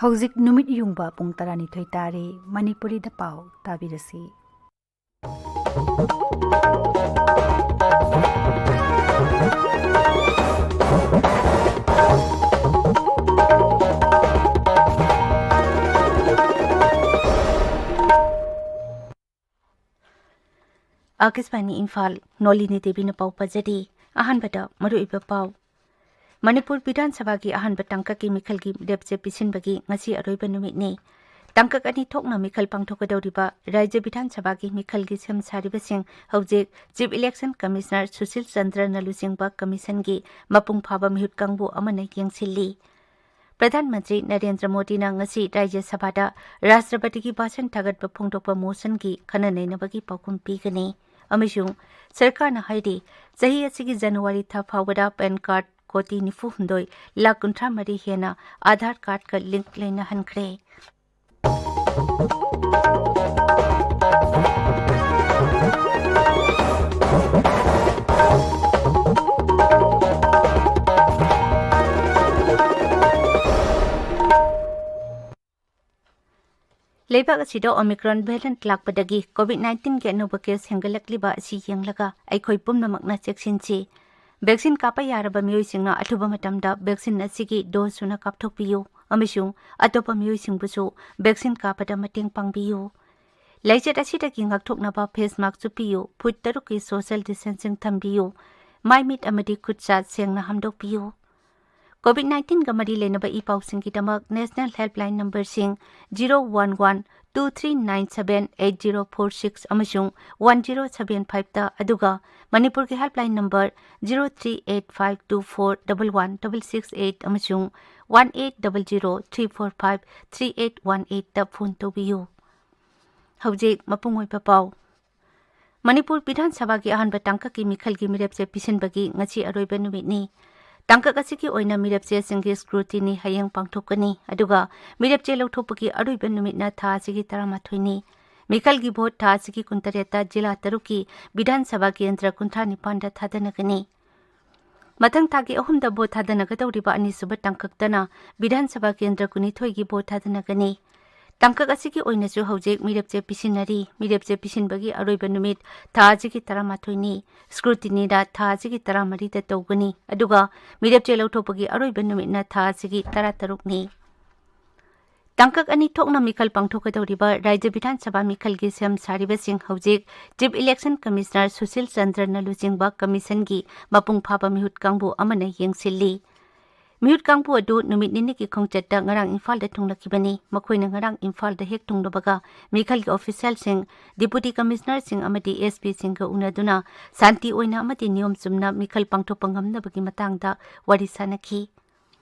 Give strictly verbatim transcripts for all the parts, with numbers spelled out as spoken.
ꯍꯧꯖꯤꯛ ꯅꯨꯃꯤꯠ ꯌꯨꯡꯕ ꯄꯨꯡ ꯇꯔꯥꯅꯤꯊꯣꯏ ꯇꯥꯔꯦ꯫ ꯃꯅꯤꯄꯨꯔꯤꯗ ꯄꯥꯎ ꯇꯥꯕꯤꯔꯁꯤ꯫ ꯑꯥꯀꯥꯁꯕꯥꯅꯤ ꯏꯝꯐꯥꯜ, ꯅꯣꯂꯤꯅꯤ ꯗꯦꯕꯤꯅ ꯄꯥꯎ ꯄꯥꯖꯔꯤ꯫ ꯑꯍꯥꯟꯕꯗ ꯃꯔꯨꯑꯣꯏꯕ ꯄꯥꯎ꯫ ꯃꯅꯤꯄꯨꯔ ꯕꯤꯙꯥꯟ ꯁꯚꯥꯒꯤ ꯑꯍꯥꯟꯕ ꯇꯥꯡꯀꯛꯀꯤ ꯃꯤꯈꯜꯒꯤ ꯃꯤꯔꯦꯞꯆꯦ ꯄꯤꯁꯤꯟꯕꯒꯤ ꯉꯁꯤ ꯑꯔꯣꯏꯕ ꯅꯨꯃꯤꯠꯅꯤ꯫ ꯇꯥꯡꯀꯛ ꯑꯅꯤ ꯊꯣꯛꯅ ꯃꯤꯈꯜ ꯄꯥꯡꯊꯣꯛꯀꯗꯧꯔꯤꯕ ꯔꯥꯖ꯭ꯌ ꯕꯤꯙꯥꯟ ꯁꯚꯥꯒꯤ ꯃꯤꯈꯜꯒꯤ ꯁꯦꯝ ꯁꯥꯔꯤꯕꯁꯤꯡ ꯍꯧꯖꯤꯛ Chief Election Commissioner ꯁꯨꯁꯤꯜ ꯆꯟꯗ꯭ꯔꯅ ꯂꯨꯆꯤꯡꯕ ꯀꯃꯤꯁꯟꯒꯤ ꯃꯄꯨꯡ ꯐꯥꯕ ꯃꯤꯍꯨꯠ ꯀꯥꯡꯕꯨ ꯑꯃꯅ ꯌꯦꯡꯁꯤꯜꯂꯤ꯫ ꯄ꯭ꯔꯙꯥꯟ ꯃꯟꯇ꯭ꯔꯤ ꯅꯔꯦꯟꯗ꯭ꯔ ꯃꯣꯗꯤꯅ ꯉꯁꯤ ꯔꯥꯖ꯭ꯌ ꯁꯚꯥꯗ ꯔꯥꯁꯇ꯭ꯔꯄꯇꯤꯒꯤ ꯚꯥꯁꯟ ꯊꯥꯒꯠꯄ ꯐꯣꯡꯗꯣꯛꯄ ꯃꯣꯁꯟꯒꯤ ꯈꯟꯅ ꯅꯩꯅꯕꯒꯤ ꯄꯥꯎꯈꯨꯝ ꯄꯤꯒꯅꯤ꯫ ꯑꯃꯁꯨꯡ ꯁꯔꯀꯥꯔꯅ ꯍꯥꯏꯔꯤ, ꯆꯍꯤ ꯑꯁꯤꯒꯤ ꯖꯅꯋꯥꯔꯤ ꯊꯥ ꯐꯥꯎꯕꯗ ꯄꯦꯟ ꯀꯥꯔꯗ ꯀꯣꯇꯤ ꯅꯤꯐꯨ ꯍꯨꯝꯗꯣꯏ ꯂꯥꯈ ꯀꯨꯟꯊ꯭ꯔꯥ ꯃꯔꯤ ꯍꯦꯟꯅ ꯑꯥꯙꯥꯔ ꯀꯥꯔꯗꯀ ꯂꯤꯡꯛ ꯂꯩꯅꯍꯟꯈ꯭ꯔꯦ꯫ ꯂꯩꯕꯥꯛ ꯑꯁꯤꯗ Omicron variant ꯂꯥꯛꯄꯗꯒꯤ COVID nineteenꯒꯤ ꯑꯅꯧꯕ ꯀꯦꯁ ꯍꯦꯟꯒꯠꯂꯛꯂꯤꯕ ꯑꯁꯤ ꯌꯦꯡꯂꯒ ꯑꯩꯈꯣꯏ ꯄꯨꯝꯅꯃꯛꯅ ꯆꯦꯛꯁꯤꯟꯁꯤ꯫ ꯚꯦꯛꯁꯤꯟ ꯀꯥꯞꯄ ꯌꯥꯔꯕ ꯃꯤꯑꯣꯏꯁꯤꯡꯅ ꯑꯊꯨꯕ ꯃꯇꯝꯗ ꯚꯦꯛꯁꯤꯟ ꯑꯁꯤꯒꯤ ꯗꯣꯁ ꯁꯨꯅ ꯀꯥꯞꯊꯣꯛꯄꯤꯌꯨ ꯑꯃꯁꯨꯡ ꯑꯇꯣꯞꯄ ꯃꯤꯑꯣꯏꯁꯤꯡꯕꯨꯁꯨ ꯚꯦꯛꯁꯤꯟ ꯀꯥꯞꯄꯗ ꯃꯇꯦꯡ ꯄꯥꯡꯕꯤꯌꯨ꯫ ꯂꯥꯏꯆꯠ ꯑꯁꯤꯗꯒꯤ ꯉꯥꯛꯊꯣꯛꯅꯕ ꯐꯦꯁ ꯃꯥꯁꯛ ꯎꯞꯄꯤꯌꯨ, ꯐꯨꯠ ꯇꯔꯨꯛꯀꯤ ꯁꯣꯁꯤꯌꯦꯜ ꯗꯤꯁꯇꯦꯟꯁꯤꯡ ꯊꯝꯕꯤꯌꯨ, ꯃꯥꯏ ꯃꯤꯠ ꯑꯃꯗꯤ ꯈꯨꯠ ꯁꯥ ꯁꯦꯡꯅ ꯍꯥꯝꯗꯣꯛꯄꯤꯌꯨ꯫ COVID nineteenꯒ ꯃꯔꯤ ꯂꯩꯅꯕ ꯏ ꯄꯥꯎꯁꯤꯡꯒꯤꯗꯃꯛ ꯅꯦꯁꯅꯦꯜ ꯍꯦꯜꯞꯂꯥꯏꯟ ꯅꯝꯕꯔꯁꯤꯡ zero one one two three nine seven eight zero four six ꯑꯃꯁꯨꯡ one zero seven fiveꯇ, ꯑꯗꯨꯒ ꯃꯅꯤꯄꯨꯔꯒꯤ helpline number zero three eight five two four double one double six eight ꯑꯃꯁꯨꯡ one eight double zero three four five three eight one eightꯇ phone ꯇꯧꯕꯤꯌꯨ꯫ ꯍꯧꯖꯤꯛ ꯃꯄꯨꯡ ꯑꯣꯏꯕ ꯄꯥꯎ꯫ ꯃꯅꯤꯄꯨꯔ ꯕꯤꯙꯥꯟ ꯁꯚꯥꯒꯤ ꯑꯍꯥꯟꯕ ꯇꯥꯡꯀꯛꯀꯤ ꯃꯤꯈꯜꯒꯤ ꯃꯤꯔꯦꯞꯆꯦ ꯄꯤꯁꯤꯟꯕꯒꯤ ꯉꯁꯤ ꯑꯔꯣꯏꯕ ꯅꯨꯃꯤꯠꯅꯤ꯫ ꯇꯥꯡꯀꯛ ꯑꯁꯤꯒꯤ ꯑꯣꯏꯅ ꯃꯤꯔꯦꯞꯆꯦꯁꯤꯡꯒꯤ scrutiny ꯍꯌꯦꯡ ꯄꯥꯡꯊꯣꯛꯀꯅꯤ, ꯑꯗꯨꯒ ꯃꯤꯔꯦꯞꯆꯦ ꯂꯧꯊꯣꯛꯄꯒꯤ ꯑꯔꯣꯏꯕ ꯅꯨꯃꯤꯠꯅ ꯊꯥ ꯑꯁꯤꯒꯤ ꯇꯔꯥꯃꯥꯊꯣꯏꯅꯤ꯫ ꯃꯤꯈꯜꯒꯤ ꯚꯣꯠ ꯊꯥ ꯑꯁꯤꯒꯤ ꯀꯨꯟꯇꯔꯦꯠꯇ ꯖꯤꯂꯥ ꯇꯔꯨꯛꯀꯤ ꯕꯤꯙꯥꯟ ꯁꯚꯥ ꯀꯦꯟꯗ꯭ꯔ ꯀꯨꯟꯊ꯭ꯔꯥ ꯅꯤꯄꯥꯟꯗ ꯊꯥꯗꯅꯒꯅꯤ꯫ ꯃꯊꯪ ꯊꯥꯒꯤ ꯑꯍꯨꯝꯗ ꯚꯣꯠ ꯊꯥꯗꯅꯒꯗꯧꯔꯤꯕ ꯑꯅꯤꯁꯨꯕ ꯇꯥꯡꯀꯛꯇꯅ ꯕꯤꯙꯥꯟ ꯁꯚꯥ ꯀꯦꯟꯗ꯭ꯔ ꯀꯨꯟꯅꯤꯊꯣꯏꯒꯤ ꯚꯣꯠ ꯊꯥꯗꯅꯒꯅꯤ꯫ ꯇꯥꯡꯀꯛ ꯑꯁꯤꯒꯤ ꯑꯣꯏꯅꯁꯨ ꯍꯧꯖꯤꯛ ꯃꯤꯔꯦꯞꯆꯦ ꯄꯤꯁꯤꯟꯅꯔꯤ꯫ ꯃꯤꯔꯦꯞꯆꯦ ꯄꯤꯁꯤꯟꯕꯒꯤ ꯑꯔꯣꯏꯕ ꯅꯨꯃꯤꯠ ꯊꯥ ꯑꯁꯤꯒꯤ ꯇꯔꯥꯃꯥꯊꯣꯏꯅꯤ꯫ Scrutiny ꯗ ꯊꯥ ꯑꯁꯤꯒꯤ ꯇꯔꯥꯃꯔꯤꯗ ꯇꯧꯒꯅꯤ, ꯑꯗꯨꯒ ꯃꯤꯔꯦꯞꯆꯦ ꯂꯧꯊꯣꯛꯄꯒꯤ ꯑꯔꯣꯏꯕ ꯅꯨꯃꯤꯠꯅ ꯊꯥ ꯑꯁꯤꯒꯤ ꯇꯔꯥꯇꯔꯨꯛꯅꯤ꯫ ꯇꯥꯡꯀꯛ ꯑꯅꯤ ꯊꯣꯛꯅ ꯃꯤꯈꯜ ꯄꯥꯡꯊꯣꯛꯀꯗꯧꯔꯤꯕ ꯔꯥꯖ꯭ꯌ ꯕꯤꯙꯥꯟ ꯁꯚꯥ ꯃꯤꯈꯜꯒꯤ ꯁꯦꯝ ꯁꯥꯔꯤꯕꯁꯤꯡ ꯍꯧꯖꯤꯛ Chief Election Commissioner ꯁꯨꯁꯤꯜ ꯆꯟꯗ꯭ꯔꯅ ꯂꯨꯆꯤꯡꯕ commission ꯒꯤ ꯃꯄꯨꯡ ꯐꯥꯕ ꯃꯤꯍꯨꯠ ꯀꯥꯡꯕꯨ ꯑꯃꯅ ꯌꯦꯡꯁꯤꯜꯂꯤ꯫ ꯃꯤꯍꯨꯠ ꯀꯥꯡꯕꯨ ꯑꯗꯨ ꯅꯨꯃꯤꯠ ꯅꯤꯅꯤꯒꯤ ꯈꯣꯡꯆꯠꯇ ꯉꯔꯥꯡ ꯏꯝꯐꯥꯜꯗ ꯊꯨꯡꯂꯈꯤꯕꯅꯤ꯫ ꯃꯈꯣꯏꯅ ꯉꯔꯥꯡ ꯏꯝꯐꯥꯜꯗ ꯍꯦꯛ ꯊꯨꯡꯂꯕꯒ ꯃꯤꯈꯜꯒꯤ official ꯁꯤꯡ, Deputy Commissioner ꯁꯤꯡ ꯑꯃꯗꯤ S P ꯁꯤꯡꯒ ꯎꯅꯗꯨꯅ ꯁꯥꯟꯇꯤ ꯑꯣꯏꯅ ꯑꯃꯗꯤ ꯅꯤꯌꯣꯝ ꯆꯨꯝꯅ ꯃꯤꯈꯜ ꯄꯥꯡꯊꯣꯛꯄ ꯉꯝꯅꯕꯒꯤ ꯃꯇꯥꯡꯗ ꯋꯥꯔꯤ ꯁꯥꯅꯈꯤ꯫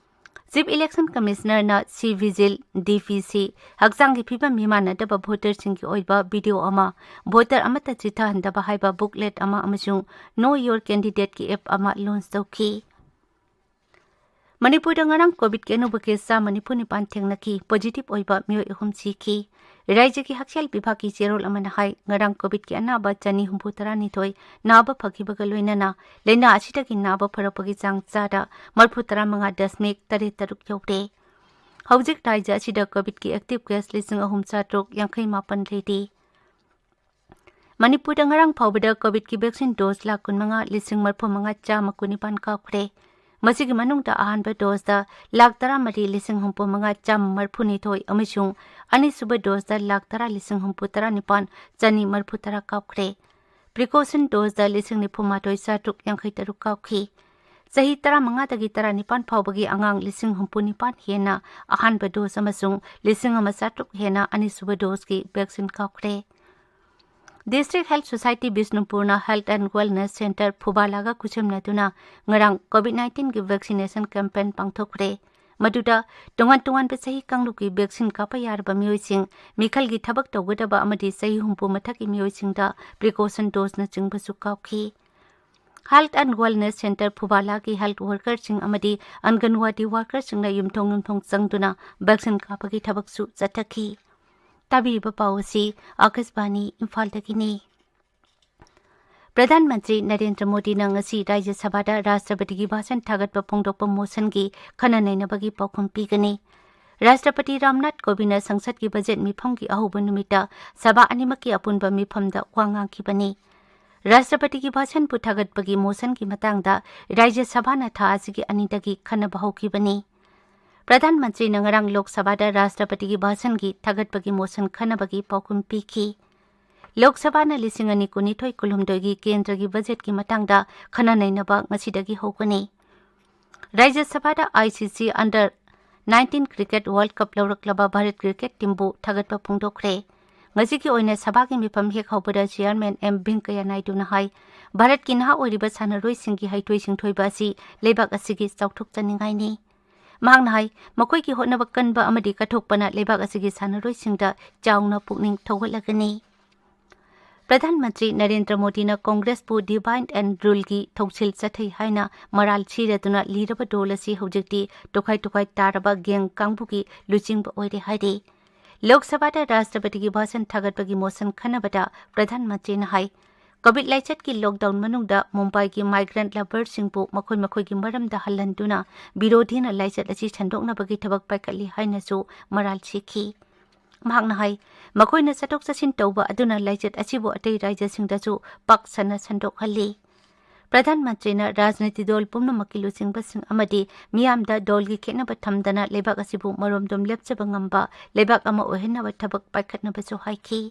Chief Election Commissioner ꯅ C Vigil, D V C, ꯍꯛꯆꯥꯡꯒꯤ ꯐꯤꯕꯝ ꯃꯤꯃꯥꯟꯅꯗꯕ voter ꯁꯤꯡꯒꯤ ꯑꯣꯏꯕ video ꯑꯃ, voter ꯑꯃꯠꯇ ꯆꯤꯠꯊꯍꯟꯗꯕ ꯍꯥꯏꯕ booklet ꯑꯃ ꯑꯃꯁꯨꯡ Know Your Candidate ꯀꯤ app ꯑꯃ launch ꯇꯧꯈꯤ꯫ ꯃꯅꯤꯄꯨꯔꯗ ꯉꯔꯥꯡ COVID ꯀꯤ ꯑꯅꯧꯕ case ꯆꯥꯝꯃ ꯅꯤꯐꯨ ꯅꯤꯄꯥꯟ ꯊꯦꯡꯅꯈꯤ꯫ Positive ꯑꯣꯏꯕ ꯃꯤꯑꯣꯏ ꯑꯍꯨꯝ ꯁꯤꯈꯤ꯫ ꯔꯥꯖ꯭ꯌꯒꯤ ꯍꯛꯁꯦꯜ ꯕꯤꯚꯥꯒꯀꯤ ꯆꯦꯔꯣꯜ ꯑꯃꯅ ꯍꯥꯏ, ꯉꯔꯥꯡ COVID ꯀꯤ ꯑꯅꯥꯕ ꯆꯅꯤ ꯍꯨꯝꯐꯨ ꯇꯔꯥꯅꯤꯊꯣꯏ ꯅꯥꯕ ꯐꯈꯤꯕꯒ ꯂꯣꯏꯅꯅ ꯂꯥꯏꯅꯥ ꯑꯁꯤꯗꯒꯤ ꯅꯥꯕ ꯐꯔꯛꯄꯒꯤ ꯆꯥꯡ ꯆꯥꯗ ꯃꯔꯐꯨ ꯇꯔꯥꯃꯉꯥ ꯗꯁꯃꯤꯛ ꯇꯔꯦꯠ ꯇꯔꯨꯛ ꯌꯧꯔꯦ꯫ ꯍꯧꯖꯤꯛ ꯔꯥꯖ꯭ꯌ ꯑꯁꯤꯗ COVID ꯀꯤ active case ꯂꯤꯁꯤꯡ ꯑꯍꯨꯝ ꯆꯥꯇ꯭ꯔꯨꯛ ꯌꯥꯡꯈꯩ ꯃꯥꯄꯟ ꯂꯩꯔꯤ꯫ ꯃꯅꯤꯄꯨꯔꯗ ꯉꯔꯥꯡ ꯐꯥꯎꯕꯗ COVID ꯀꯤ vaccine dose ꯂꯥꯈ ꯀꯨꯟꯃꯉꯥ ꯂꯤꯁꯤꯡ ꯃꯔꯐꯨ ꯃꯉꯥ ꯆꯥꯝꯃ ꯀꯨꯟꯅꯤꯄꯥꯟ ꯀꯥꯞꯈ꯭ꯔꯦ꯫ ꯃꯁꯤꯒꯤ ꯃꯅꯨꯡꯗ ꯑꯍꯥꯟꯕ dose ꯗ ꯂꯥꯈ ꯇꯔꯥꯃꯔꯤ ꯂꯤꯁꯤꯡ ꯍꯨꯝꯐꯨ ꯃꯉꯥ ꯆꯥꯝꯃ ꯃꯔꯐꯨꯅꯤꯊꯣꯏ ꯑꯃꯁꯨꯡ ꯑꯅꯤꯁꯨꯕ dose ꯗ ꯂꯥꯈ ꯇꯔꯥ ꯂꯤꯁꯤꯡ ꯍꯨꯝꯐꯨ ꯇꯔꯥꯅꯤꯄꯥꯟ ꯆꯅꯤ ꯃꯔꯐꯨ ꯇꯔꯥ ꯀꯥꯞꯈ꯭ꯔꯦ꯫ Precaution dose ꯗ ꯂꯤꯁꯤꯡ ꯅꯤꯐꯨ ꯃꯥꯊꯣꯏ ꯆꯥꯇ꯭ꯔꯨꯛ ꯌꯥꯡꯈꯩ ꯇꯔꯨꯛ ꯀꯥꯞꯈꯤ꯫ ꯆꯍꯤ ꯇꯔꯥꯃꯉꯥꯗꯒꯤ ꯇꯔꯥꯅꯤꯄꯥꯟ ꯐꯥꯎꯕꯒꯤ ꯑꯉꯥꯡ ꯂꯤꯁꯤꯡ ꯍꯨꯝꯐꯨ ꯅꯤꯄꯥꯟ ꯍꯦꯟꯅ ꯑꯍꯥꯟꯕ dose ꯑꯃꯁꯨꯡ ꯂꯤꯁꯤꯡ ꯑꯃ ꯆꯥꯇ꯭ꯔꯨꯛ ꯍꯦꯟꯅ ꯑꯅꯤꯁꯨꯕ dose ꯀꯤ vaccine ꯀꯥꯞꯈ꯭ꯔꯦ꯫ District Health Society ꯕꯤꯁꯅꯨꯄꯨꯔꯅ Health and Wellness Centre ꯐꯨꯕꯥꯂꯥꯒ ꯈꯨꯠꯁꯝꯅꯗꯨꯅ ꯉꯔꯥꯡ COVID nineteen ꯒꯤ vaccination campaign ꯄꯥꯡꯊꯣꯛꯈ꯭ꯔꯦ꯫ ꯃꯗꯨꯗ ꯇꯣꯉꯥꯟ ꯇꯣꯉꯥꯟꯕ ꯆꯍꯤ ꯀꯥꯡꯂꯨꯞꯀꯤ vaccine ꯀꯥꯞꯄ ꯌꯥꯔꯕ ꯃꯤꯑꯣꯏꯁꯤꯡ, ꯃꯤꯈꯜꯒꯤ ꯊꯕꯛ ꯇꯧꯒꯗꯕ ꯑꯃꯗꯤ ꯆꯍꯤ ꯍꯨꯝꯐꯨ ꯃꯊꯛꯀꯤ ꯃꯤꯑꯣꯏꯁꯤꯡꯗ precaution dose ꯅꯆꯤꯡꯕꯁꯨ ꯀꯥꯞꯈꯤ꯫ Health and Wellness Centre ꯐꯨꯕꯥꯂꯥꯒꯤ health worker ꯁꯤꯡ ꯑꯃꯗꯤ ꯑꯪꯒꯟꯋꯥꯗꯤ worker ꯁꯤꯡꯅ ꯌꯨꯝꯊꯣꯡ ꯌꯨꯝꯊꯣꯡ ꯆꯪꯗꯨꯅ vaccine ꯀꯥꯞꯄꯒꯤ ꯊꯕꯛꯁꯨ ꯆꯠꯊꯈꯤ꯫ ꯇꯥꯕꯤꯔꯤꯕ ꯄꯥꯎ ꯑꯁꯤ ꯑꯥꯀꯥꯁꯕꯥꯅꯤ ꯏꯝꯐꯥꯜꯗꯒꯤꯅꯤ꯫ ꯄ꯭ꯔꯙꯥꯟ ꯃꯟꯇ꯭ꯔꯤ ꯅꯔꯦꯟꯗ꯭ꯔ ꯃꯣꯗꯤꯅ ꯉꯁꯤ ꯔꯥꯖ꯭ꯌ ꯁꯚꯥꯗ ꯔꯥꯁꯇ꯭ꯔꯄꯇꯤꯒꯤ ꯚꯥꯁꯟ ꯊꯥꯒꯠꯄ ꯐꯣꯡꯗꯣꯛꯄ ꯃꯣꯁꯟꯒꯤ ꯈꯟꯅ ꯅꯩꯅꯕꯒꯤ ꯄꯥꯎꯈꯨꯝ ꯄꯤꯒꯅꯤ꯫ ꯔꯥꯁꯇ꯭ꯔꯄꯇꯤ ꯔꯥꯝꯅꯥꯊ ꯀꯣꯕꯤꯟꯗꯅ ꯁꯪꯁꯠꯀꯤ ꯕꯖꯦꯠ ꯃꯤꯐꯝꯒꯤ ꯑꯍꯧꯕ ꯅꯨꯃꯤꯠꯇ ꯁꯚꯥ ꯑꯅꯤꯃꯛꯀꯤ ꯑꯄꯨꯟꯕ ꯃꯤꯐꯝꯗ ꯋꯥ ꯉꯥꯡꯈꯤꯕꯅꯤ꯫ ꯔꯥꯁꯇ꯭ꯔꯄꯇꯤꯒꯤ ꯚꯥꯁꯟꯕꯨ ꯊꯥꯒꯠꯄꯒꯤ ꯃꯣꯁꯟꯒꯤ ꯃꯇꯥꯡꯗ ꯔꯥꯖ꯭ꯌ ꯁꯚꯥꯅ ꯊꯥ ꯑꯁꯤꯒꯤ ꯑꯅꯤꯗꯒꯤ ꯈꯟꯅꯕ ꯍꯧꯈꯤꯕꯅꯤ꯫ ꯄ꯭ꯔꯙꯥꯟ ꯃꯟꯇ꯭ꯔꯤꯅ ꯉꯔꯥꯡ ꯂꯣꯛ ꯁꯚꯥꯗ ꯔꯥꯁꯇ꯭ꯔꯄꯇꯤꯒꯤ ꯚꯥꯁꯟꯒꯤ ꯊꯥꯒꯠꯄꯒꯤ ꯃꯣꯁꯟ ꯈꯟꯅꯕꯒꯤ ꯄꯥꯎꯈꯨꯝ ꯄꯤꯈꯤ꯫ ꯂꯣꯛ ꯁꯚꯥꯅ ꯂꯤꯁꯤꯡ ꯑꯅꯤ ꯀꯨꯟꯅꯤꯊꯣꯏ ꯀꯨꯟꯍꯨꯝꯗꯣꯏꯒꯤ ꯀꯦꯟꯗ꯭ꯔꯒꯤ ꯕꯖꯦꯠꯀꯤ ꯃꯇꯥꯡꯗ ꯈꯟꯅ ꯅꯩꯅꯕ ꯉꯁꯤꯗꯒꯤ ꯍꯧꯒꯅꯤ꯫ ꯔꯥꯖ꯭ꯌ ꯁꯚꯥꯗ ICC Under nineteen Cricket World Cup ꯂꯧꯔꯛꯂꯕ ꯚꯥꯔꯠ ꯀ꯭ꯔꯤꯀꯦꯠ ꯇꯤꯝꯕꯨ ꯊꯥꯒꯠꯄ ꯐꯣꯡꯗꯣꯛꯈ꯭ꯔꯦ꯫ ꯉꯁꯤꯒꯤ ꯑꯣꯏꯅ ꯁꯚꯥꯒꯤ ꯃꯤꯐꯝ ꯍꯦꯛ ꯍꯧꯕꯗ ꯆꯤꯌꯥꯔꯃꯦꯟ ꯑꯦꯝ ꯚꯦꯡꯀꯌꯥ ꯅꯥꯏꯗꯨꯅ ꯍꯥꯏ, ꯚꯥꯔꯠꯀꯤ ꯅꯍꯥ ꯑꯣꯏꯔꯤꯕ ꯁꯥꯟꯅꯔꯣꯏꯁꯤꯡꯒꯤ ꯍꯩꯊꯣꯏ ꯁꯤꯡꯊꯣꯏꯕ ꯑꯁꯤ ꯂꯩꯕꯥꯛ ꯑꯁꯤꯒꯤ ꯆꯥꯎꯊꯣꯛꯆꯅꯤꯡꯉꯥꯏꯅꯤ꯫ ꯃꯍꯥꯛꯅ ꯍꯥꯏ, ꯃꯈꯣꯏꯒꯤ ꯍꯣꯠꯅꯕ ꯀꯟꯕ ꯑꯃꯗꯤ ꯀꯠꯊꯣꯛꯄꯅ ꯂꯩꯕꯥꯛ ꯑꯁꯤꯒꯤ ꯁꯥꯟꯅꯔꯣꯏꯁꯤꯡꯗ ꯆꯥꯎꯅ ꯄꯨꯛꯅꯤꯡ ꯊꯧꯒꯠꯂꯒꯅꯤ꯫ ꯄ꯭ꯔꯙꯥꯟ ꯃꯟꯇ꯭ꯔꯤ ꯅꯔꯦꯟꯗ꯭ꯔ ꯃꯣꯗꯤꯅ ꯀꯣꯡꯒ꯭ꯔꯦꯁꯄꯨ divide and ruleꯒꯤ ꯊꯧꯁꯤꯜ ꯆꯠꯊꯩ ꯍꯥꯏꯅ ꯃꯔꯥꯜ ꯁꯤꯔꯗꯨꯅ ꯂꯤꯔꯕ ꯗꯣꯜ ꯑꯁꯤ ꯍꯧꯖꯤꯛꯇꯤ ꯇꯣꯈꯥꯏ ꯇꯣꯈꯥꯏ ꯇꯥꯔꯕ ꯒꯦꯡ ꯀꯥꯡꯕꯨꯒꯤ ꯂꯨꯆꯤꯡꯕ ꯑꯣꯏꯔꯦ ꯍꯥꯏꯔꯤ꯫ ꯂꯣꯛ ꯁꯚꯥꯗ ꯔꯥꯁꯇ꯭ꯔꯄꯇꯤꯒꯤ ꯚꯥꯁꯟ ꯊꯥꯒꯠꯄꯒꯤ ꯃꯣꯁꯟ ꯈꯟꯅꯕꯗ ꯄ꯭ꯔꯙꯥꯟ ꯃꯟꯇ꯭ꯔꯤꯅ ꯍꯥꯏ, ꯀꯣꯚꯤꯗ ꯂꯥꯏꯆꯠꯀꯤ ꯂꯣꯛꯗꯥꯎꯟ ꯃꯅꯨꯡꯗ ꯃꯨꯝꯕꯥꯏꯒꯤ migrant labourꯁꯤꯡꯕꯨ ꯃꯈꯣꯏ ꯃꯈꯣꯏꯒꯤ ꯃꯔꯝꯗ ꯍꯜꯍꯟꯗꯨꯅ ꯕꯤꯔꯣꯙꯤꯅ ꯂꯥꯏꯆꯠ ꯑꯁꯤ ꯁꯟꯗꯣꯛꯅꯕꯒꯤ ꯊꯕꯛ ꯄꯥꯏꯈꯠꯂꯤ ꯍꯥꯏꯅꯁꯨ ꯃꯔꯥꯜ ꯁꯤꯈꯤ꯫ ꯃꯍꯥꯛꯅ ꯍꯥꯏ, ꯃꯈꯣꯏꯅ ꯆꯠꯊꯣꯛ ꯆꯠꯁꯤꯟ ꯇꯧꯕ ꯑꯗꯨꯅ ꯂꯥꯏꯆꯠ ꯑꯁꯤꯕꯨ ꯑꯇꯩ ꯔꯥꯖ꯭ꯌꯁꯤꯡꯗꯁꯨ ꯄꯥꯛ ꯁꯟꯅ ꯁꯟꯗꯣꯛꯍꯜꯂꯤ꯫ ꯄ꯭ꯔꯙꯥꯟ ꯃꯟꯇ꯭ꯔꯤꯅ ꯔꯥꯖꯅꯤꯇꯤ ꯗꯣꯜ ꯄꯨꯝꯅꯃꯛꯀꯤ ꯂꯨꯆꯤꯡꯕꯁꯤꯡ ꯑꯃꯗꯤ ꯃꯤꯌꯥꯝꯗ ꯗꯣꯜꯒꯤ ꯈꯦꯠꯅꯕ ꯊꯝꯗꯅ ꯂꯩꯕꯥꯛ ꯑꯁꯤꯕꯨ ꯃꯔꯣꯝꯗꯣꯝ ꯂꯦꯞꯆꯕ ꯉꯝꯕ ꯂꯩꯕꯥꯛ ꯑꯃ ꯑꯣꯏꯍꯟꯅꯕ ꯊꯕꯛ ꯄꯥꯏꯈꯠꯅꯕꯁꯨ ꯍꯥꯏꯈꯤ꯫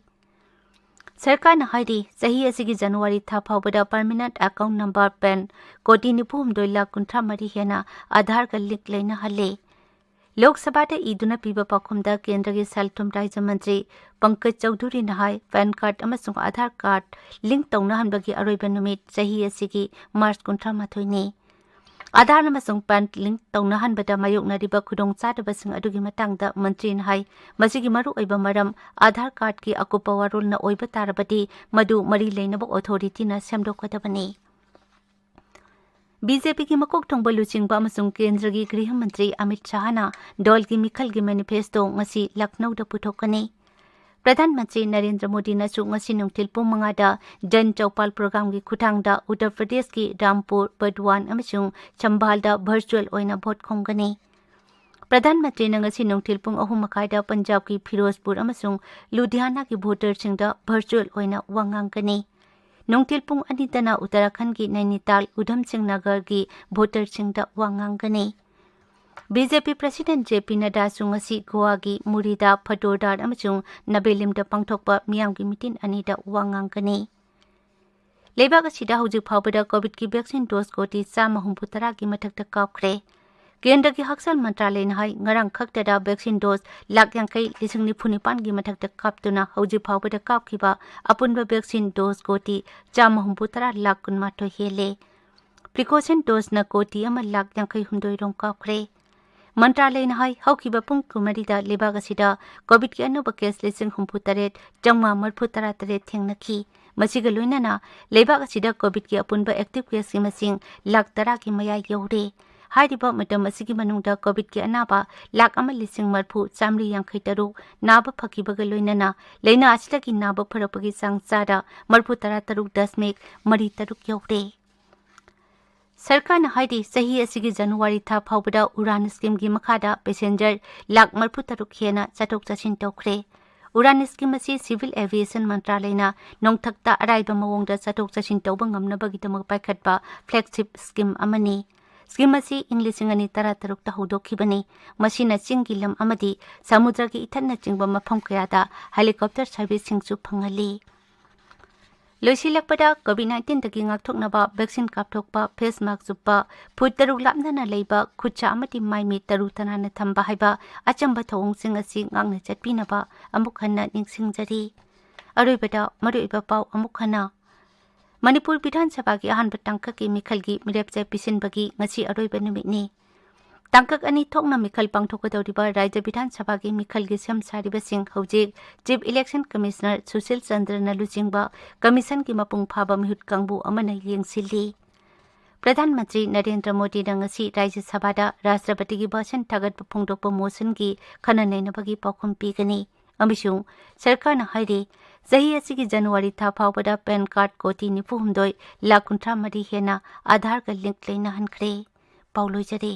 ꯁꯔꯀꯥꯔꯅ ꯍꯥꯏꯔꯤ, ꯆꯍꯤ ꯑꯁꯤꯒꯤ ꯖꯅꯋꯥꯔꯤ ꯊꯥ ꯐꯥꯎꯕꯗ permanent account number PAN ꯀꯣꯇꯤ ꯅꯤꯐꯨ ꯍꯨꯝꯗꯣꯏ ꯂꯥꯈ ꯀꯨꯟꯊ꯭ꯔꯥ ꯃꯔꯤ ꯍꯦꯟꯅ ꯑꯥꯙꯥꯔꯒ link ꯂꯩꯅꯍꯜꯂꯦ꯫ ꯂꯣꯛ ꯁꯚꯥꯗ ꯏꯗꯨꯅ ꯄꯤꯕ ꯄꯥꯎꯈꯨꯝꯗ ꯀꯦꯟꯗ꯭ꯔꯒꯤ ꯁꯦꯜ ꯊꯨꯝ ꯔꯥꯖ꯭ꯌ ꯃꯟꯇ꯭ꯔꯤ ꯄꯪꯀꯖ ꯆꯧꯙꯨꯔꯤꯅ ꯍꯥꯏ, PAN card ꯑꯃꯁꯨꯡ ꯑꯥꯙꯥꯔ card link ꯇꯧꯅꯍꯟꯕꯒꯤ ꯑꯔꯣꯏꯕ ꯅꯨꯃꯤꯠ ꯆꯍꯤ ꯑꯁꯤꯒꯤ ꯃꯥꯔꯆ ꯀꯨꯟꯊ꯭ꯔꯥ ꯃꯥꯊꯣꯏꯅꯤ꯫ ꯑꯥꯙꯥꯔ ꯑꯃꯁꯨꯡ PAN link ꯇꯧꯅꯍꯟꯕꯗ ꯃꯥꯌꯣꯛꯅꯔꯤꯕ ꯈꯨꯗꯣꯡꯆꯥꯗꯕꯁꯤꯡ ꯑꯗꯨꯒꯤ ꯃꯇꯥꯡꯗ ꯃꯟꯇ꯭ꯔꯤꯅ ꯍꯥꯏ, ꯃꯁꯤꯒꯤ ꯃꯔꯨꯑꯣꯏꯕ ꯃꯔꯝ ꯑꯥꯙꯥꯔ cardꯀꯤ ꯑꯀꯨꯞꯄ ꯋꯥꯔꯣꯜꯅ ꯑꯣꯏꯕ ꯇꯥꯔꯕꯗꯤ ꯃꯗꯨ ꯃꯔꯤ ꯂꯩꯅꯕ authorityꯅ ꯁꯦꯝꯗꯣꯛꯀꯗꯕꯅꯤ꯫ BJPꯒꯤ ꯃꯀꯣꯛ ꯊꯣꯡꯕ ꯂꯨꯆꯤꯡꯕ ꯑꯃꯁꯨꯡ ꯀꯦꯟꯗ꯭ꯔꯒꯤ ꯒ꯭ꯔꯤꯍ ꯃꯟꯇ꯭ꯔꯤ ꯑꯃꯤꯠ ꯁꯥꯍꯅ ꯗꯣꯜꯒꯤ ꯃꯤꯈꯜꯒꯤ manifesto ꯉꯁꯤ ꯂꯈꯅꯧꯗ ꯄꯨꯊꯣꯛꯀꯅꯤ꯫ ꯄ꯭ꯔꯙꯥꯟ ꯃꯟꯇ꯭ꯔꯤ ꯅꯔꯦꯟꯗ꯭ꯔ ꯃꯣꯗꯤꯅꯁꯨ ꯉꯁꯤ ꯅꯨꯡꯊꯤꯜ ꯄꯨꯡ ꯃꯉꯥꯗ ꯖꯟ ꯆꯧꯄꯥꯜ ꯄ꯭ꯔꯣꯒ꯭ꯔꯥꯝꯒꯤ ꯈꯨꯠꯊꯥꯡꯗ ꯎꯠꯇꯔ ꯄ꯭ꯔꯗꯦꯁꯀꯤ ꯔꯥꯝꯄꯨꯔ, ꯕꯔꯗꯋꯥꯟ ꯑꯃꯁꯨꯡ ꯆꯝꯕꯥꯜꯗ ꯚꯔꯆꯨꯑꯦꯜ ꯑꯣꯏꯅ ꯚꯣꯠ ꯈꯣꯝꯒꯅꯤ꯫ ꯄ꯭ꯔꯙꯥꯟ ꯃꯟꯇ꯭ꯔꯤꯅ ꯉꯁꯤ ꯅꯨꯡꯊꯤꯜ ꯄꯨꯡ ꯑꯍꯨꯝ ꯃꯈꯥꯏꯗ ꯄꯟꯖꯥꯕꯀꯤ ꯐꯤꯔꯣꯖꯄꯨꯔ ꯑꯃꯁꯨꯡ ꯂꯨꯙꯤꯌꯥꯅꯥꯒꯤ ꯚꯣꯇꯔꯁꯤꯡꯗ ꯚꯔꯆꯨꯑꯦꯜ ꯑꯣꯏꯅ ꯋꯥ ꯉꯥꯡꯒꯅꯤ꯫ ꯅꯨꯡꯊꯤꯜ ꯄꯨꯡ ꯑꯅꯤꯗꯅ ꯎꯠꯇꯔꯥꯈꯟꯗꯒꯤ ꯅꯩꯅꯤꯇꯥꯜ, ꯎꯙꯝ ꯁꯤꯡ ꯅꯒꯔꯒꯤ ꯚꯣꯇꯔꯁꯤꯡꯗ ꯋꯥ ꯉꯥꯡꯒꯅꯤ꯫ ꯕꯤ ꯖꯦ ꯄꯤ ꯄ꯭ꯔꯁꯤꯗꯦꯟꯠ ꯖꯦ ꯄꯤ ꯅꯗ꯭ꯗꯥꯁꯨ ꯉꯁꯤ ꯒꯣꯋꯥꯒꯤ ꯃꯨꯔꯤꯗ, ꯐꯇꯣꯔꯗꯥꯔ ꯑꯃꯁꯨꯡ ꯅꯕꯦꯂꯤꯝꯗ ꯄꯥꯡꯊꯣꯛꯄ ꯃꯤꯌꯥꯝꯒꯤ ꯃꯤꯇꯤꯟ ꯑꯅꯤꯗ ꯋꯥ ꯉꯥꯡꯒꯅꯤ꯫ ꯂꯩꯕꯥꯛ ꯑꯁꯤꯗ ꯍꯧꯖꯤꯛ ꯐꯥꯎꯕꯗ ꯀꯣꯚꯤꯗꯀꯤ ꯚꯦꯛꯁꯤꯟ ꯗꯣꯁ ꯀꯣꯇꯤ ꯆꯥꯝꯃ ꯍꯨꯝꯐꯨ ꯇꯔꯥꯒꯤ ꯃꯊꯛꯇ ꯀꯥꯞꯈ꯭ꯔꯦ꯫ ꯀꯦꯟꯗ꯭ꯔꯒꯤ ꯍꯛꯁꯦꯜ ꯃꯟꯇ꯭ꯔꯥꯂꯌꯅ ꯍꯥꯏ, ꯉꯔꯥꯡ ꯈꯛꯇꯗ ꯚꯦꯛꯁꯤꯟ ꯗꯣꯁ ꯂꯥꯈ ꯌꯥꯡꯈꯩ ꯂꯤꯁꯤꯡ ꯅꯤꯐꯨ ꯅꯤꯄꯥꯟꯒꯤ ꯃꯊꯛꯇ ꯀꯥꯞꯇꯨꯅ ꯍꯧꯖꯤꯛ ꯐꯥꯎꯕꯗ ꯀꯥꯞꯈꯤꯕ ꯑꯄꯨꯟꯕ ꯚꯦꯛꯁꯤꯟ ꯗꯣꯁ ꯀꯣꯇꯤ ꯆꯥꯝꯃ ꯍꯨꯝꯐꯨ ꯇꯔꯥ ꯂꯥꯈ ꯀꯨꯟꯃꯥꯊꯣꯏ ꯍꯦꯜꯂꯦ꯫ ꯄ꯭ꯔꯤꯀꯣꯁꯟ ꯗꯣꯁꯅ ꯀꯣꯇꯤ ꯑꯃ ꯂꯥꯈ ꯌꯥꯡꯈꯩ ꯍꯨꯝꯗꯣꯏ ꯔꯣꯝ ꯀꯥꯞꯈ꯭ꯔꯦ꯫ ꯃꯟꯇ꯭ꯔꯥꯂꯌꯅ ꯍꯥꯏ, ꯍꯧꯈꯤꯕ ꯄꯨꯡ ꯀꯨꯟꯃꯔꯤꯗ ꯂꯩꯕꯥꯛ ꯑꯁꯤꯗ ꯀꯣꯚꯤꯗꯀꯤ ꯑꯅꯧꯕ ꯀꯦꯁ ꯂꯤꯁꯤꯡ ꯍꯨꯝꯐꯨ ꯇꯔꯦꯠ ꯆꯥꯝꯃꯉꯥ ꯃꯔꯤꯐꯨ ꯇꯔꯥ ꯇꯔꯦꯠ ꯊꯦꯡꯅꯈꯤ꯫ ꯃꯁꯤꯒ ꯂꯣꯏꯅꯅ ꯂꯩꯕꯥꯛ ꯑꯁꯤꯗ ꯀꯣꯚꯤꯗꯀꯤ ꯑꯄꯨꯟꯕ ꯑꯦꯛꯇꯤꯚ ꯀꯦꯁꯀꯤ ꯃꯁꯤꯡ ꯂꯥꯈ ꯇꯔꯥꯒꯤ ꯃꯌꯥ ꯌꯧꯔꯦ꯫ ꯍꯥꯏꯔꯤꯕ ꯃꯇꯝ ꯑꯁꯤꯒꯤ ꯃꯅꯨꯡꯗ ꯀꯣꯚꯤꯗꯀꯤ ꯑꯅꯥꯕ ꯂꯥꯈ ꯑꯃ ꯂꯤꯁꯤꯡ ꯃꯔꯤꯐꯨ ꯆꯥꯃꯔꯤ ꯌꯥꯡꯈꯩ ꯇꯔꯨꯛ ꯅꯥꯕ ꯐꯈꯤꯕꯒ ꯂꯣꯏꯅꯅ ꯂꯥꯏꯅꯥ ꯑꯁꯤꯗꯒꯤ ꯅꯥꯕ ꯐꯔꯛꯄꯒꯤ ꯆꯥꯡ ꯆꯥꯗ ꯃꯔꯤꯐꯨ ꯇꯔꯥ ꯇꯔꯨꯛ ꯗꯁꯃꯤꯛ ꯃꯔꯤ ꯇꯔꯨꯛ ꯌꯧꯔꯦ꯫ ꯁꯔꯀꯥꯔꯅ ꯍꯥꯏꯔꯤ, ꯆꯍꯤ ꯑꯁꯤꯒꯤ ꯖꯅꯋꯥꯔꯤ ꯊꯥ ꯐꯥꯎꯕꯗ ꯎꯔꯥꯟ ꯁ꯭ꯀꯤꯝꯒꯤ ꯃꯈꯥꯗ ꯄꯦꯁꯦꯟꯖꯔ ꯂꯥꯈ ꯃꯔꯤꯐꯨ ꯇꯔꯨꯛ ꯍꯦꯟꯅ ꯆꯠꯊꯣꯛ ꯆꯠꯁꯤꯟ ꯇꯧꯈ꯭ꯔꯦ꯫ ꯎꯔꯥꯟ ꯁ꯭ꯀꯤꯝ ꯑꯁꯤ ꯁꯤꯚꯤꯜ ꯑꯦꯚꯤꯌꯦꯁꯟ ꯃꯟꯇ꯭ꯔꯥꯂꯌꯅ ꯅꯣꯡꯊꯛꯇ ꯑꯔꯥꯏꯕ ꯃꯑꯣꯡꯗ ꯆꯠꯊꯣꯛ ꯆꯠꯁꯤꯟ ꯇꯧꯕ ꯉꯝꯅꯕꯒꯤꯗꯃꯛ ꯄꯥꯏꯈꯠꯄ ꯐ꯭ꯂꯦꯒꯁꯤꯞ ꯁ꯭ꯀꯤꯝ ꯑꯃꯅꯤ꯫ ꯁ꯭ꯀꯤꯝ ꯑꯁꯤ ꯏꯪ ꯂꯤꯁꯤꯡ ꯑꯅꯤ ꯇꯔꯥꯇꯔꯨꯛꯇ ꯍꯧꯗꯣꯛꯈꯤꯕꯅꯤ꯫ ꯃꯁꯤꯅ ꯆꯤꯡꯒꯤ ꯂꯝ ꯑꯃꯗꯤ ꯁꯃꯨꯗ꯭ꯔꯒꯤ ꯏꯊꯠꯅꯆꯤꯡꯕ ꯃꯐꯝ ꯀꯌꯥꯗ ꯍꯦꯂꯤꯀꯣꯞꯇꯔ ꯁꯔꯚꯤꯁꯁꯤꯡꯁꯨ ꯐꯪꯍꯜꯂꯤ꯫ ꯂꯣꯏꯁꯤꯜꯂꯛꯄꯗ, ꯀꯣꯚꯤꯗ ꯅꯥꯏꯟꯇꯤꯟꯗꯒꯤ ꯉꯥꯛꯊꯣꯛꯅꯕ ꯚꯦꯛꯁꯤꯟ ꯀꯥꯞꯊꯣꯛꯄ, ꯐꯦꯁ ꯃꯥꯛꯁ ꯎꯞꯄ, ꯐꯨꯠ ꯇꯔꯨꯛ ꯂꯥꯞꯅꯅ ꯂꯩꯕ, ꯈꯨꯠꯁꯥ ꯑꯃꯗꯤ ꯃꯥꯏ ꯃꯤꯠ ꯇꯔꯨ ꯇꯅꯥꯟꯅ ꯊꯝꯕ ꯍꯥꯏꯕ ꯑꯆꯝꯕ ꯊꯧꯑꯣꯡꯁꯤꯡ ꯑꯁꯤ ꯉꯥꯛꯅ ꯆꯠꯄꯤꯅꯕ ꯑꯃꯨꯛ ꯍꯟꯅ ꯅꯤꯡꯁꯤꯡꯖꯔꯤ꯫ ꯑꯔꯣꯏꯕꯗ ꯃꯔꯨꯑꯣꯏꯕ ꯄꯥꯎ ꯑꯃꯨꯛ ꯍꯟꯅ꯫ ꯃꯅꯤꯄꯨꯔ ꯕꯤꯙꯥꯟ ꯁꯚꯥꯒꯤ ꯑꯍꯥꯟꯕ ꯇꯥꯡꯀꯛꯀꯤ ꯃꯤꯈꯜꯒꯤ ꯃꯤꯔꯦꯞꯆꯦ ꯄꯤꯁꯤꯟꯕꯒꯤ ꯉꯁꯤ ꯑꯔꯣꯏꯕ ꯅꯨꯃꯤꯠꯅꯤ꯫ ꯇꯥꯡꯀꯛ ꯑꯅꯤ ꯊꯣꯛꯅ ꯃꯤꯈꯜ ꯄꯥꯡꯊꯣꯛꯀꯗꯧꯔꯤꯕ ꯔꯥꯖ꯭ꯌ ꯕꯤꯙꯥꯟ ꯁꯚꯥꯒꯤ ꯃꯤꯈꯜꯒꯤ ꯁꯦꯝ ꯁꯥꯔꯤꯕꯁꯤꯡ ꯍꯧꯖꯤꯛ ꯆꯤꯐ ꯏꯂꯦꯛꯁꯟ ꯀꯃꯤꯁꯅꯔ ꯁꯨꯁꯤꯜ ꯆꯟꯗ꯭ꯔꯅ ꯂꯨꯆꯤꯡꯕ ꯀꯃꯤꯁꯟꯒꯤ ꯃꯄꯨꯡ ꯐꯥꯕ ꯃꯤꯍꯨꯠ ꯀꯥꯡꯕꯨ ꯑꯃꯅ ꯌꯦꯡꯁꯤꯜꯂꯤ꯫ ꯄ꯭ꯔꯙꯥꯟ ꯃꯟꯇ꯭ꯔꯤ ꯅꯔꯦꯟꯗ꯭ꯔ ꯃꯣꯗꯤꯅ ꯉꯁꯤ ꯔꯥꯖ꯭ꯌ ꯁꯚꯥꯗ ꯔꯥꯁꯇ꯭ꯔꯄꯇꯤꯒꯤ ꯚꯥꯁꯟ ꯊꯥꯒꯠꯄ ꯐꯣꯡꯗꯣꯛꯄ ꯃꯣꯁꯟꯒꯤ ꯈꯟꯅ ꯅꯩꯅꯕꯒꯤ ꯄꯥꯎꯈꯨꯝ ꯄꯤꯒꯅꯤ꯫ ꯑꯃꯁꯨꯡ ꯁꯔꯀꯥꯔꯅ ꯍꯥꯏꯔꯤ, ꯆꯍꯤ ꯑꯁꯤꯒꯤ ꯖꯅꯋꯥꯔꯤ ꯊꯥ ꯐꯥꯎꯕꯗ ꯄꯦꯟ ꯀꯥꯔꯗ ꯀꯣꯇꯤ ꯅꯤꯐꯨ ꯍꯨꯝꯗꯣꯏ ꯂꯥꯈ ꯀꯨꯟꯊ꯭ꯔꯥ ꯃꯔꯤ ꯍꯦꯟꯅ ꯑꯥꯙꯥꯔꯒ ꯂꯤꯡꯛ ꯂꯩꯅꯍꯟꯈ꯭ꯔꯦ꯫ ꯄꯥꯎ ꯂꯣꯏꯖꯔꯦ꯫